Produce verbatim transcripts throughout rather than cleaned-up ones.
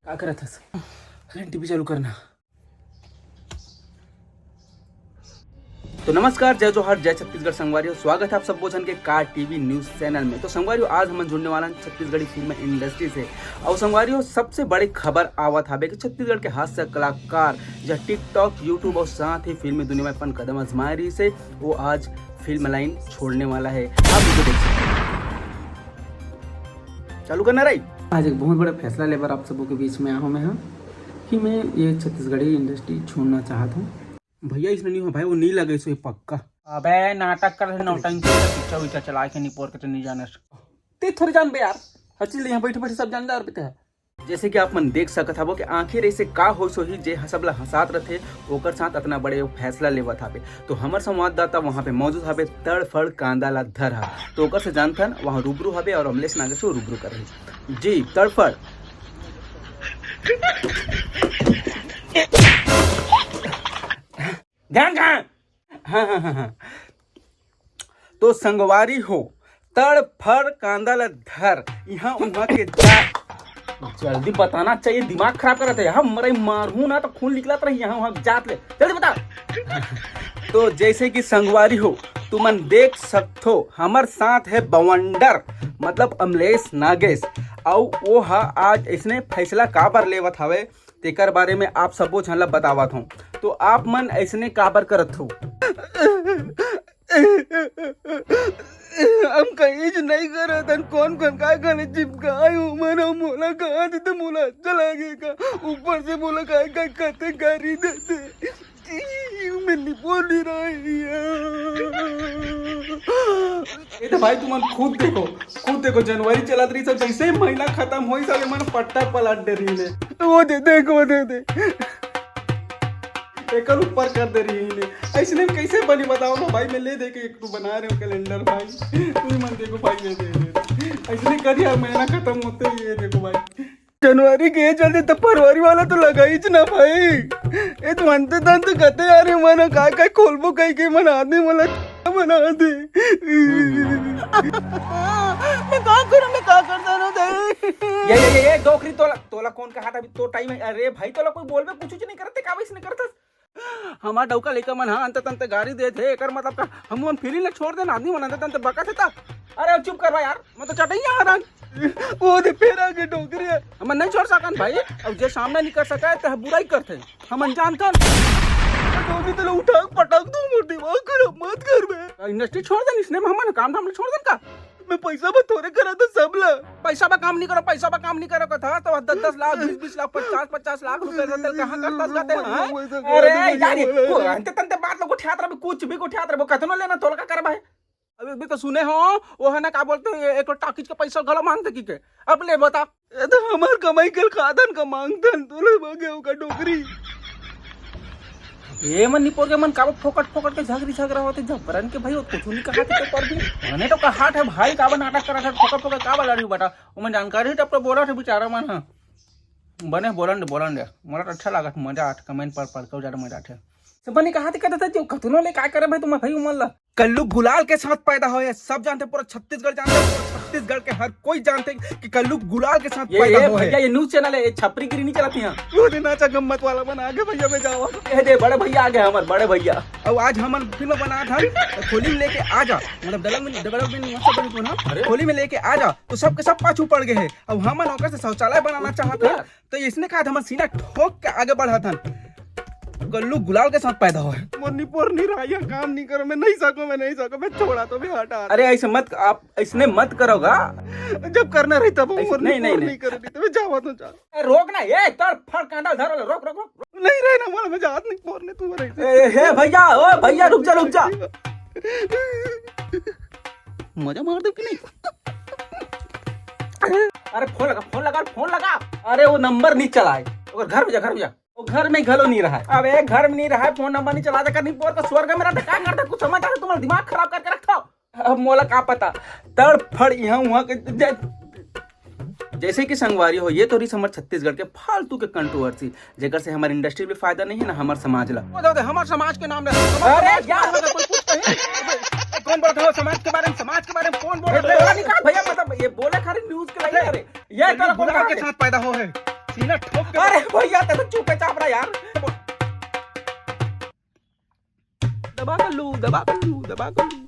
का करत हस? अरे, टीवी चालू करना। तो नमस्कार, जय जोहार, जय छत्तीसगढ़ संगवारी हो। स्वागत है आप सबो झन के का टीवी न्यूज चैनल में। तो संगवारी हो, आज हमन जुड़ने वाला हैं छत्तीसगढ़ी फिल्म इंडस्ट्री से। और संगवारी हो, सबसे बड़ी खबर आवत हावे कि छत्तीसगढ़ के हास्य कलाकार या TikTok, YouTube और साथ ही फिल्मी दुनिया में अपन कदम आजमाए रही से, वो आज फिल्म लाइन छोड़ने वाला है। आप वीडियो देख सकते हैं। चालू करना रही। आज एक बहुत बड़ा फैसला लेबर आप सबों के बीच में आया हूँ मैं, हाँ, कि मैं ये छत्तीसगढ़ी इंडस्ट्री छोड़ना चाहता हूँ। भैया, इसने नहीं हो भाई, वो नहीं लगे सो पक्का। अबे नाटक कर, नौटंकी कर, पिक्चर विक्चर चला के निपोर के तो नहीं जाने। ते थोड़े जान बे यार, हर चीज यहाँ बैठे बैठे सब जानदार बे ते है। जैसे कि आप मन देख सकत हवो कि आखिर ऐसे का होइस होही जे ह-, सब ला हंसात रथे, ओकर साथ अतना बड़े फैसला लेवत हावे। तो हमर संवाददाता वहाँ पे मौजूद हावे, तड़फड़ कांदा ला धर हा। तो ओकर से जानथन, वहाँ रूबरू हावे और अमलेश नागेश को रूबरू कर रही। जी, तड़फड़। ध्यान कहाँ? हाँ, हाँ, हाँ, हाँ। तो संगवारी हो, तड़फड़ कांदा ला धर, यहाँ उहाँ के जा, जल्दी बताना चाहिए, दिमाग खराब करत है। हम मरई मारहूँ ना तो खून निकलत रही यहाँ उहाँ जात ले, जल्दी बता। तो जैसे कि संगवारी हो, तुमन देख सकथो, हमर साथ है बवंडर, मतलब अमलेश नागेश। अउ वो ह आज इसने फैसला काबर लेवत हवे, तेकर बारे में आप सबो झन ला बतावत हूँ। तो आप मन ऐसने काबर करत हो? हम कहीं नहीं करत हन, कौन कौन काय करे चिपकाए हो मन, मोला कहा देते, मोला अच्छा लगेगा। ऊपर से मोला काय काय कते गारी देते। मैं नहीं बोल ही रही है। ये तो भाई तुमन खुद देखो, खुद देखो, जनवरी चलत रही सब, जैसे ही महीना खत्म होई सब मन पट्टा पलट दे रही ने। वो दे, देखो, वो दे दे। एकर ऊपर कर दे रही ने। ऐसने में कैसे बनी बताओ ना भाई, मैं ले दे के एक ठो बना रहे हूँ कैलेंडर भाई। तू ही मन देखो भाई, ये दे दे। ऐसने कर यार, महीना खत्म होते ही ये देखो भाई। जनवरी के ये चलते तो फरवरी वाला तो लगाई च ना भाई। ये तो अंत तंत कहते यार, ये मन काय काय खोलबो कही के मन आदमी मन बना दे। मैं का करूं, मैं का करता रहूं दे। ये, ये, ये, ये डोकरी तोला, तोला कौन कहा था अभी तो टाइम है? अरे भाई तोला कोई बोलबे कुछ नहीं करते, का वैसे नहीं करता? हमार डौका लइका मन ह अंत तंत गारी देत हे, एकर मतलब का हम मन फिल्म ल छोड़ देन, आदमी मन अंत तंत बकत हे त? अरे चुप कर भाई यार, मैं तो चटैया हरन। वो दे फेर आगे डोकरी ह। हमन नहीं छोड़ सकन भाई, अब जे सामने नहीं कर सका है, ते बुराई करथे, हमन जानथन। डोकरी तो उठा के पटक दो, मोर दिमाग खराब मत कर बे। इंडस्ट्री छोड़ देन, इसने में हमन काम धाम ल छोड़ देन का? मैं पैसा बा थोरे करा तो सब ला। पैसा बा काम नहीं करो, पैसा बा काम नहीं करो कथा तो दस दस लाख, बीस बीस लाख, पचास पचास लाख रुपए रहते, कहाँ करता जाते हैं, हाँ? अरे यार, ये को अंते तंते बात लोग उठात रहे, कुछ भी उठात रहे, वो कतनो लेना तोला का करबा है? अभी, अभी तो सुने हो, वो है ना, का बोलते हैं, एक तो टाकिज का पैसा गला मांगते की के, अब ले बता। ये तो हमार कमाई के खादन का मांगतन, तोले मांगे होगा डोकरी। ये मन निपोर के मन काबर फोकट फोकट के झगरी झगरा होते, जबरन के भाई, वो कुछ नहीं कहा थे तो पर भी। मैंने तो कहा था भाई, काबर नाटक करा था, फोकट फोकट काबर लड़ी बेटा, वो मन जानकारी टप तो बोला था बेचारा मन, हाँ। बने बोलन दे, बोलन दे, मोला तो अच्छा लागत, मजा आत, कमेंट पढ़ पढ़ के ज्यादा मजा आत। सब बने कहा थे, कहता था, जो कतनो ले काय करे भाई, तुम भाई उमर ला। कल्लू गुलाल के साथ पैदा होए, सब जानते, पूरा छत्तीसगढ़ जानते, पूरा छत्तीसगढ़ के हर कोई जानते कि कल्लू गुलाल के साथ ये, पैदा ये होए। भैया, ये न्यूज चैनल है, ये छपरीगिरी नहीं चलाती यहाँ। वो दिन नाचा गम्मत वाला बना आगे भैया में जाओ। ये दे, बड़े भैया आ गए हमारे, बड़े भैया। अब आज हमन फिल्म बना था, खोली में लेके आ जा, मतलब डबल में, डबल में मतलब बनी तो ना, अरे। खोली में लेके आ जा, तो सबके सब पाछू पड़ गए हैं। अब हमन ओकर से शौचालय बनाना चाहत हन, तो इसने कहा था, हमन सीना ठोक के आगे बढ़त हन। कल्लू गुलाल के साथ पैदा होए। मोर निपोर नहीं रहा, यह काम नहीं करो, मैं नहीं सको, मैं नहीं सको, मैं छोड़ा तो भी हटा। अरे ऐसे मत, आप इसने मत करोगा। जब करना रही तब ऐसे, मोर नहीं, निपोर नहीं, नहीं। नहीं करे रही तो मैं जावा तो जा। ए, रोक ना, ए, तड़ फड़ कांडा धर, रोक, रोक, रोक। नहीं रहे ना, मोला मैं जात नहीं पोर ने तू रही। ए, हे भैया, ओ भैया, रुक जा, रुक जा। मजा मार दे कि नहीं? अरे फोन लगा, फोन लगा, फोन लगा। अरे वो नंबर नहीं चलाए। ओकर घर में जा, घर में जा। वो घर में घलो नहीं रहा है। अबे घर में नहीं रहा है, फोन नंबर नहीं चला, कर नहीं पोर का स्वर्ग में रहता, क्या करता, कुछ समझ आ रहा, तुम्हारा दिमाग खराब करके रखता। अब मोला का पता, तड़ फड़ यहाँ वहाँ के जै-, जैसे कि संगवारी हो, ये तो रही हमर छत्तीसगढ़ के फालतू के कंट्रोवर्सी, जेकर से हमर इंडस्ट्री भी फायदा नहीं है ना हमर समाज ला। वो दे, दे, हमर समाज के नाम ले, हमर अरे समाज के यार। बारे में कोई कुछ कहे? कौन बोलत हो समाज के बारे में? समाज के बारे में कौन बोलत हो? बोला नहीं कहा भैया, मतलब ये बोले खाली न्यूज के लिए। अरे ये कौन गुलाल के साथ पैदा हो है। अरे भैया, ते तो चुपे चाप रहा यार। दबा कर लू, दबा कर लू, दबा कर लू।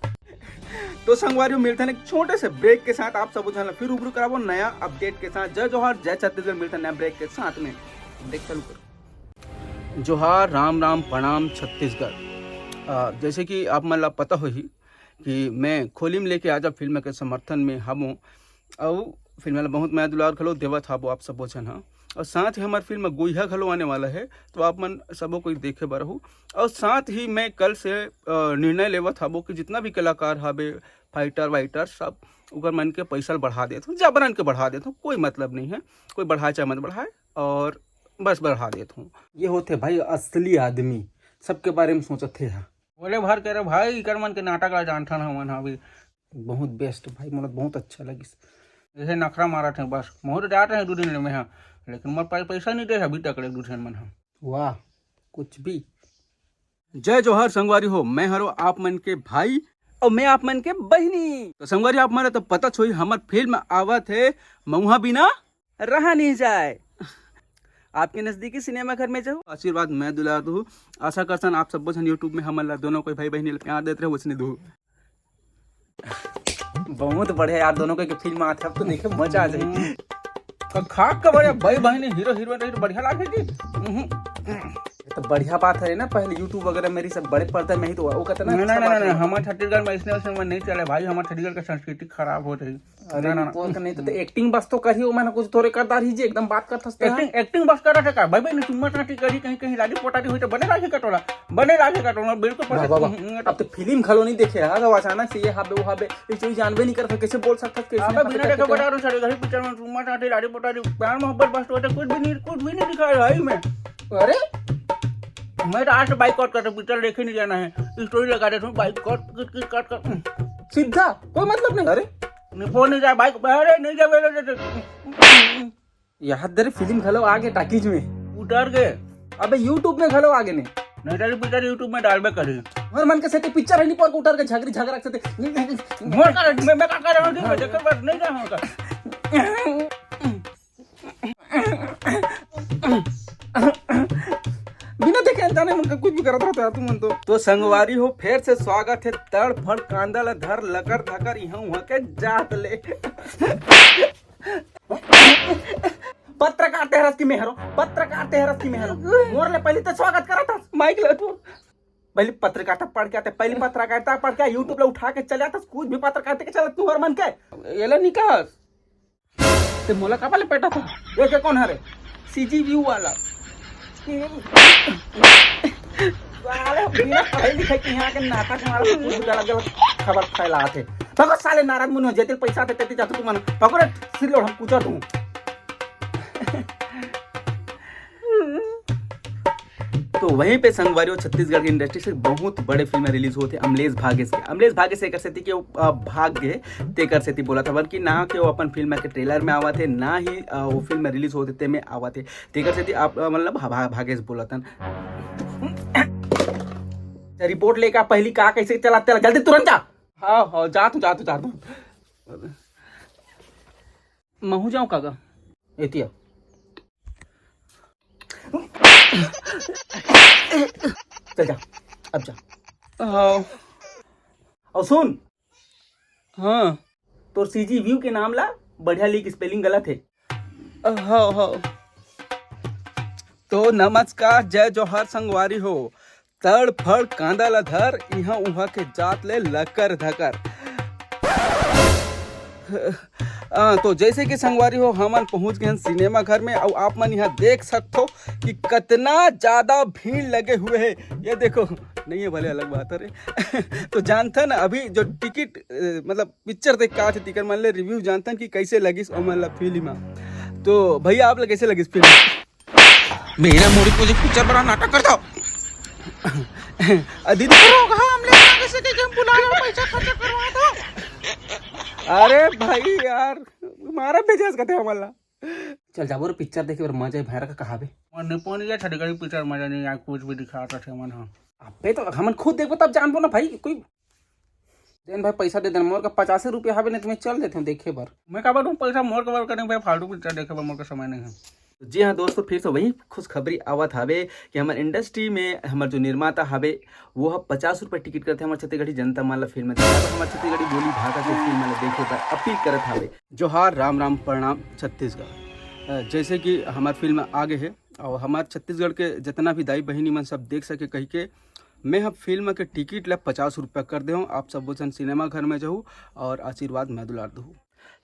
तो संगवारी हो, मिलते हैं एक छोटे से ब्रेक के साथ, आप सब झन ला फिर रूबरू कराबो नया अपडेट के साथ। जय जोहार, जय छत्तीसगढ़। मिलते हैं नया ब्रेक के साथ में। ब्रेक चालू करो। जोहार, राम राम, प्रणाम छत्तीसगढ़। आ, जैसे कि आप मन ला पता होही कि मैं खोलिम लेके आजा फिल्म के समर्थन में हवों, अउ फिल्म ला बहुत मया दुलार घलो देवत हवो आप सबो झन ह। और साथ ही हमार फिल्म गुइहा घलो आने वाला है, तो आप मन सबो कोई देखे बर रहू। और साथ ही मैं कल से, अ, निर्णय लेवत हवो कि जितना भी कलाकार हवे, फाइटर वाइटर सब, ओकर मन के पैसा ल बढ़ा देत हूँ, जबरन के बढ़ा देत हूँ, कोई मतलब नहीं है, कोई बढ़ाए चाहे मत बढ़ाए, और बस बढ़ा देत हूँ। ये होते भाई असली आदमी, सबके बारे में सोचत हे। बोले भर के रे भाई, इकर मन के नाटक ला जानथन हमन ह अभी। बहुत बेस्ट भाई, मोला बहुत अच्छा लगिस। इहे नखरा मारत हे बस, महूँ तो जात रहे दू दिन ले मैं ह, लेकिन मोर पास पैसा नहीं दे हे अभी तक ले दू झन मन ह। वाह, कुछ भी। जय जोहार संगवारी हो, मैं हरो आप मन के भाई और मैं आप मन के बहिनी। तो संगवारी, आप मन ला तो पता छोई, हमर फिल्म आवत है मऊहा बिना रहा नहीं जाए। आपके नजदीकी सिनेमा घर में जाओ, आशीर्वाद मैं दुलार दूँ। आशा करसन आप सबो झन YouTube में हमन ला दोनों कोई भाई बहिनी ला प्यार देत रहे, वैसने दू। बहुत बढ़िया यार, दोनों के फिल्म आथे, अब तो देखे मजा आ जाए। हम्म। तो खाक के बढ़िया भाई बहिनी हीरो हीरोइन रही तो बढ़िया लागे जी। हम्म। ये तो बढ़िया बात है ना, पहले YouTube वगैरह में रही सब बड़े पर्दा में ही तो वो कहते ना, नहीं, अच्छा नहीं, बात नहीं, है। हमारे छत्तीसगढ़ में इसने वैसे में नहीं चले भाई, हमारे छत्तीसगढ़ का संस्कृति खराब हो रही। अरे ना, ना, ना। तो नहीं तो, तो एक्टिंग बस तो करी, वो मैंने कुछ थोड़े कर डारी जी, एकदम बात करता हूँ। एक्टिंग, एक्टिंग बस कर रहा था का? भाई, भाई, नहीं, तुम मत ना करी, कहीं, कहीं लाड़ी पोटाड़ी हुई तो बने लागे कटोरा, बने लागे कटोरा, बिल्कुल वाह, वाह, वाह। हम्म, अब तो फिल्म घलो नहीं देखे यार, अब अचानक से ये हाबे, वो हाबे, ये चीज जानबे नहीं करता, कैसे बोल सकता, कैसे अबे नहीं बिना पता देखे क्या? बता रहा हूँ, सारे घर पिक्चर में तुम मत आते, लाड़ी पोटाड़ी, प्यार मोहब्बत बस तो होते, कुछ भी नहीं, कुछ भी नहीं दिखा रहा है मैं। अरे? मैं तो आज से बाइकआउट करता हूँ, पिक्चर देखे नहीं जाना है, स्टोरी लगा देता हूँ, बाइकआउट, किट, किट, काट, काट। सीधा, कोई मतलब नहीं। अरे? नहीं, फोन नहीं जाए, बाइक, अरे, नहीं जाए, नहीं जाए। यहाँ तेरे फिल्म घलो आगे टाकीज में। उतर के। अबे YouTube में घलो आगे ने। नहीं, तेरी पिक्चर YouTube में डालबे करी। हर मन के सेती पिक्चर है नहीं पर उतर के झगड़ी झगड़ा के सेती। मोर का, मैं, मैं का कर रहा हूँ, देख, देख, बस नहीं जा होगा। बिना देखे अनजाने मन के कुछ भी करत रहता है तुम मन तो। तो संगवारी हो, फिर से स्वागत है तड़ फड़ कांदा ला धर लकर धकर इहाँ उहाँ के जात ले। पत्रकार तेहरस की मेहरो, पत्रकार तेहरस की मेहरो। मोर ले पहली तो स्वागत करत हस। माइक ले तू। पहली पत्रकारिता पढ़ के आते, पहली पत्रकारिता पढ़ के YouTube ला उठा के चले आते, कुछ भी पत्रकारिता के चलत तुहर मन के। एला निकास। ते मोला काबर ले पेटा था? ये के कौन हरे? CG view वाला। साले बिना पढ़ाई लिखाई के यहाँ के नाटक मारा, कुछ गलत गलत खबर फैलात हे। भगो साले नाराज मुनि हो, जेतिल पैसा आते तेती जातो तुमन। भगो रे सिल्लोड़ हम पूछा तू। तो वहीं पे संगवारी हो, छत्तीसगढ़ की इंडस्ट्री से बहुत बड़े फिल्म रिलीज होते अमलेश भागेश के। अमलेश भागेश एकर सेती के, अ, भाग गए, तेकर सेती बोला था, बल्कि ना कि वो अपन फिल्म के ट्रेलर में आवा थे, ना ही, अ, वो फिल्म रिलीज होते ते में आवा थे, तेकर सेती आप, अ, मतलब भा-, भा-, भागेश बोला था। रिपोर्ट लेकर पहली का कैसे चला, चला, जल्दी तुरंत जा। हाँ, हाँ, जा तू, जा तू, जा तू। महू जाऊं काका? एतिया। चल जा, अब जा। हाँ। और सुन। हाँ। तोर CG view के नाम ला बढ़िया लिख, spelling गलत है। हाँ, हाँ। तो नमस्कार, जय जोहार संगवारी हो। तड़ फड़ कांदा ला धर, इहाँ उहाँ के जात ले लकर धकर। हाँ, तो जैसे कि संगवारी हो, हमन पहुँच गए हैं सिनेमा घर में। और आप मन यहाँ देख सकते हो कि कितना ज्यादा भीड़ लगे हुए है। ये देखो, नहीं है भले, अलग बात है रे। तो जानथन अभी जो टिकट, अ, मतलब पिक्चर देख के आथे, तिकर मन ले रिव्यू जानथन कि कैसे लगिस ओ मन ला फिल्म। तो भैया, आप ला कैसे लगिस फिल्म? मेरा मुड़ी को जो पिक्चर बड़ा नाटक करता हो। अ, दीदी, रोगहा हमले आगे से के हम बुला लो, पैसा खर्चा करवा दो। अरे भाई यार, मारा भेजा इसका थे हमारा। चल जाबो रे पिक्चर देखे बर, मजा ही भैरा का कहावे। मन नहीं पहुंच गया, छठगढ़ी पिक्चर मजा नहीं आया, कुछ भी दिखा रहा थे मन। हाँ। अबे तो हमन खुद देखबो तब जानबो ना भाई, कोई देन भाई पैसा दे देन, मोर का पचासे रुपया हवे नहीं तो मैं चल देते हूँ देखे बर। मैं का बात हूँ, पैसा मोर के बर करें भाई, फालतू पिक्चर देखे बर मोर का समय नहीं है। जी हाँ दोस्तों, फिर से वही खुशखबरी आवत हावे कि हमर इंडस्ट्री में हमर जो निर्माता हावे, वो ह पचास रुपये टिकट करथे हमर छत्तीसगढ़ी जनता मन ला फिल्म देखे बर, हमर छत्तीसगढ़ी बोली भाषा के फिल्म ला देखे बर अपील करत हावे। जोहार, राम राम, प्रणाम छत्तीसगढ़। अ, जैसे कि हमर फिल्म आ गे हे और हमर छत्तीसगढ़ के जितना भी दाई बहिनी मन सब देख सके कहि के मैं ह फिल्म के टिकट ला पचास रुपया कर दे हूँ। आप सब झन सिनेमा घर में जाहू और आशीर्वाद में दुलार दहू।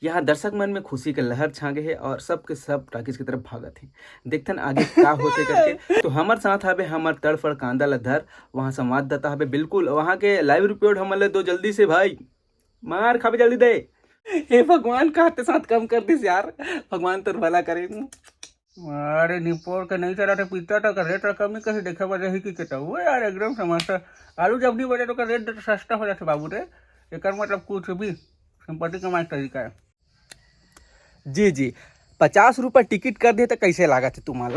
यहाँ दर्शक मन में खुशी के लहर छा गे हे और सबके सब टाकीज की तरफ भागत हे। देखथन आगे का होथे करके। तो हमर साथ हवे हमर तड़फड़ कांदा ला धर, वहाँ संवाददाता हवे, बिल्कुल वहाँ के लाइव रिपोर्ट हमन ले दो जल्दी से भाई। मार खाबे जल्दी दे। हे भगवान, का ते साथ कम कर दिस यार, भगवान तोर भला करे। अरे निपोर के नहीं चला थे पिक्चर तो रेट रकम नहीं कहीं देखे बर रही कि चेता हुए यार एकदम समस्या। आलू जब नहीं बचे तो का रेट सस्ता हो जाते बाबू रे। एकर मतलब कुछ भी संपत्ति कमाए के तरीका है। जी जी, पचास रुपये टिकट कर दे तो कैसे लागत है तुम्हारा?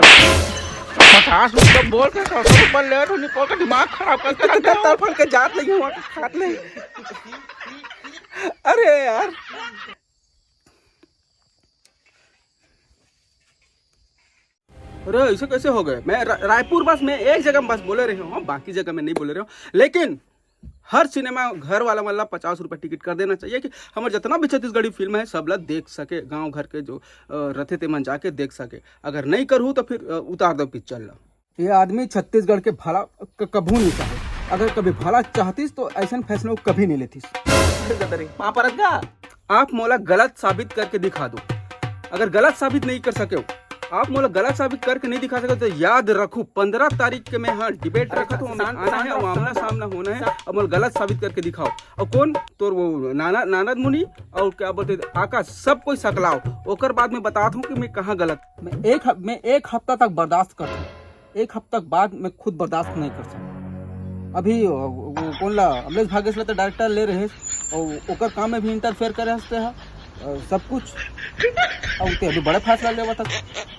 पचास रुपये बोल के सौ रुपये ले तो निपोर का दिमाग खराब कर इतना तड़फड़ के जात नहीं हुआ खात नहीं। अरे यार, अरे ऐसे कैसे हो गए? मैं रा-, रायपुर बस में एक जगह बस बोले रहे हूँ, बाकी जगह में नहीं बोले रहे हूँ, लेकिन हर सिनेमा घर वाला मन ला पचास रुपये टिकट कर देना चाहिए कि हमर जितना भी छत्तीसगढ़ी फिल्म है सब ला देख सके, गांव घर के जो अ, रथे ते मन जाके देख सके। अगर नहीं करहू तो फिर अ, उतार दो पिक्चर ला। ये आदमी छत्तीसगढ़ के भला क-, कभू नहीं चाहे। अगर कभी भला चाहतीस तो ऐसन फैसला वो कभी नहीं लेतीस। माँ परत का? आप मोला गलत साबित करके दिखा दो। अगर गलत साबित नहीं कर सके हो, आप मोला गलत साबित करके नहीं दिखा सके तो याद रखू, पंद्रह तारीख के मैं हाँ डिबेट रखा तो आना है, आमना सामना होना है। अब मोला गलत साबित करके दिखाओ। और कौन तोर वो नाना नारद मुनि और क्या बोलते आकाश, सब कोई सकलाओ, ओकर बाद में बताता हूँ कि मैं कहाँ गलत। मैं एक हफ-, मैं एक हफ्ता तक बर्दाश्त करता हूँ, एक हफ्ता के बाद मैं खुद बर्दाश्त नहीं कर सकता। अभी वो, वो कौन ला अमलेश भागेश ला तो डायरेक्टर ले रहे और ओकर काम में भी इंटरफेयर करे हंसते हैं और सब कुछ। और ते अभी बड़े फैसला लेवा था,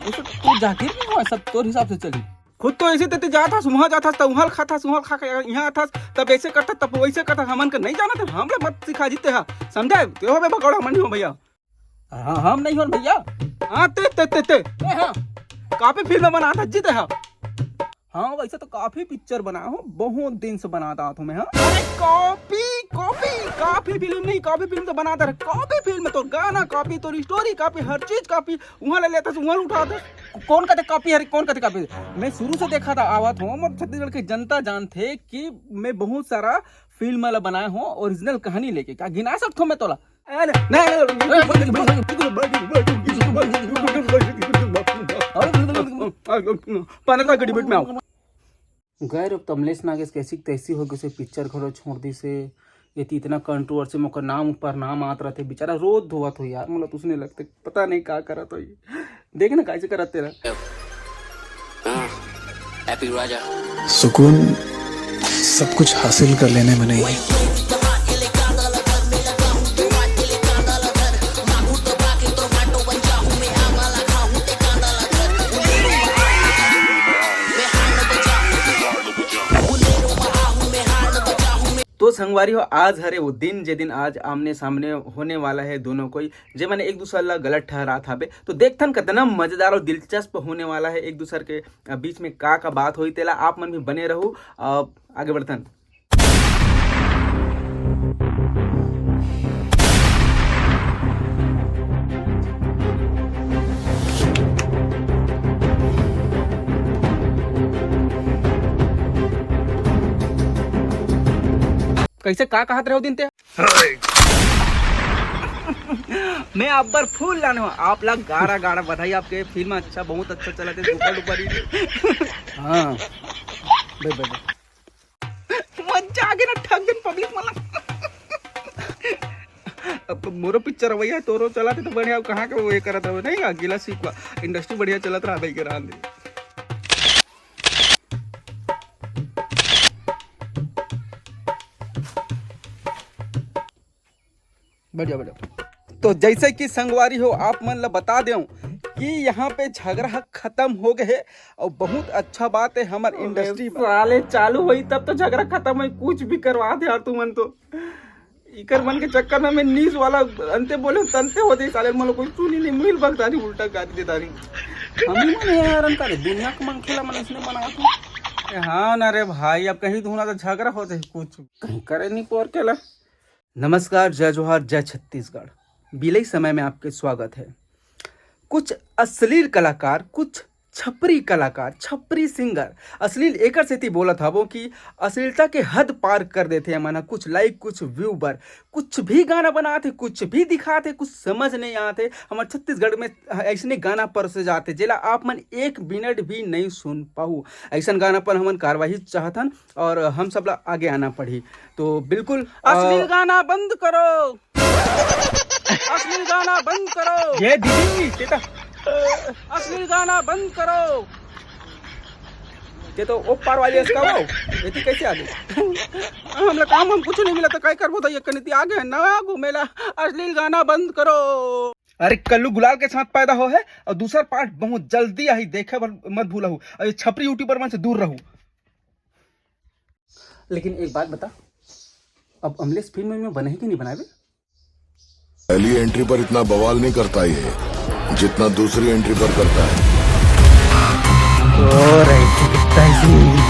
उसे तू जाकिर नहीं हुआ, सब तोर हिसाब से चली। खुद तो ऐसे ते जात हस, वहाँ जात हस, त उहाँ ल खात हस, उहाँ ल खा के यहाँ आत हस, तब ऐसे करत हस, तब वैसे करत हस, हमन के नहीं जानत है, हमला मत सिखा जीते हा, समझे? ते हो बे भगौड़ा, हम नहीं हो भैया। हाँ, हम नहीं हो भैया। हाँ, ते, ते, ते, ते। ए, हाँ। काफी फिल्म बनात हस जीते हा। हाँ, वैसे तो काफी पिक्चर बनाए हो, बहुत दिन से बनात आत हूँ मैं, हाँ। अरे कॉपी, कॉपी, काफी फिल्म नहीं, काफी फिल्म तो बनात रहे, कॉपी फिल्म, तोर गाना कॉपी, तोर स्टोरी कॉपी, हर चीज कॉपी, उहाँ ले लेत हस, उहाँ ले उठात हस। कौन कहते कॉपी हरे, कौन कहते कॉपी? मैं शुरू से देखा था, आवत हूँ, मोर छत्तीसगढ़ के जनता जानथे कि मैं बहुत सारा फिल्म ला बनाए हूँ, ओरिजिनल कहानी लेके। का गिना सकत हूँ मैं तोला? अरे, नहीं, नहीं, नहीं, पंद्रह का डिबेट में आओ। गैर अब कमलेश नागेश कैसी तैसी हो गई से पिक्चर घलो छोड़ दी से। ये तो इतना कंट्रोवर्सी में ओकर नाम ऊपर नाम आत रहते, बेचारा रोज धोवत हो यार, मतलब उसने लगते पता नहीं का करत हो ये। देख ना कैसे करत तेरा। हाँ, हैप्पी राजा। सुकून सब कुछ हासिल कर लेने में नहीं है। तो संगवारी हो, आज हरे वो दिन, जे दिन आज आमने सामने होने वाला है दोनों कोई, जे मन एक दूसर ला गलत ठहरात हाबे। तो देखथन कितना मजेदार और दिलचस्प होने वाला है, एक दूसर के अ, बीच में का का बात होई, तेला आप मन भी बने रहू। अ, आगे बढ़थन। कैसे का कहत रहे हो दिन ते? मैं अब्बर फूल लाने हूँ। आप ला गाड़ा गाड़ा बधाई, आपके फिल्म अच्छा, बहुत अच्छा चला थे, सुपर डुपर हिट। हाँ, बे, बे, बे। मजा आ गया ना, ठग दिन पब्लिक मला। अब मोरो पिक्चर अवैया, तोरो चला थे तो बढ़िया, कहाँ के वो ये करत रहो, नहीं का गिला सीखवा, इंडस्ट्री बढ़िया चलत रहा भाई के रान दे। बढ़िया, बढ़िया। तो जैसे कि संगवारी हो, आप मन ला बता दें कि यहाँ पे झगड़ा ह खत्म हो गए है और बहुत अच्छा बात है हमर इंडस्ट्री में। साले चालू होई तब तो झगड़ा खत्म होई, कुछ भी करवा दे यार तुमन तो। इकर मन के चक्कर में मैं नीस वाला अंते बोले तंते होते, साले मन कोई सुनी नहीं, मिल बगता नहीं, उल्टा गाली देता नहीं। हम ही मन हे यार, का रे, दुनिया के मन खेला मन इसने बनावत हे। अरे हाँ ना रे भाई, अब कहीं धुना तो झगड़ा होते है कुछ। कहीं करे नहीं पोर केला। नमस्कार, जय जोहार, जय छत्तीसगढ़। बिलई समय में आपके स्वागत है। कुछ अश्लील कलाकार, कुछ छपरी कलाकार, छपरी सिंगर, अश्लील एकर सेती बोलत हवो कि अश्लीलता के हद पार कर देथे। हमन ह कुछ लाइक, कुछ व्यू बर कुछ भी गाना बनात हे, कुछ भी दिखात हे, कुछ समझ नहीं आत हे। हमर छत्तीसगढ़ में अइसने गाना परोसे जात हे, जेला आप मन एक मिनट भी नहीं सुन पाहू। अइसन गाना पर हमन कार्रवाई चाहत हन और हम सब ला आगे आना पड़ही। तो बिल्कुल, अ, अश्लील गाना बंद करो। अश्लील गाना बंद करो। ये दीदी, तेता। अश्लील गाना बंद करो। ये तो ओ पार वाली इसका वो, ये थी कैसे आ गई? हमला काम हम कुछ नहीं मिला तो काय करबो तो ये कनिती आ गए ना घूमेला। अश्लील गाना बंद करो। अरे कल्लू गुलाल के साथ पैदा हो है और दूसर पार्ट बहुत जल्दी आही, देखे बर मत भूलहू। और ये छपरी यूट्यूबर मन से दूर रहू। लेकिन एक बात बता, अब अमलेश फिल्म में बने है कि नहीं बनावे? पहली एंट्री पर इतना बवाल नहीं करता ये, जितना दूसरी एंट्री पर करता है। और ऐसी कितना ऐसी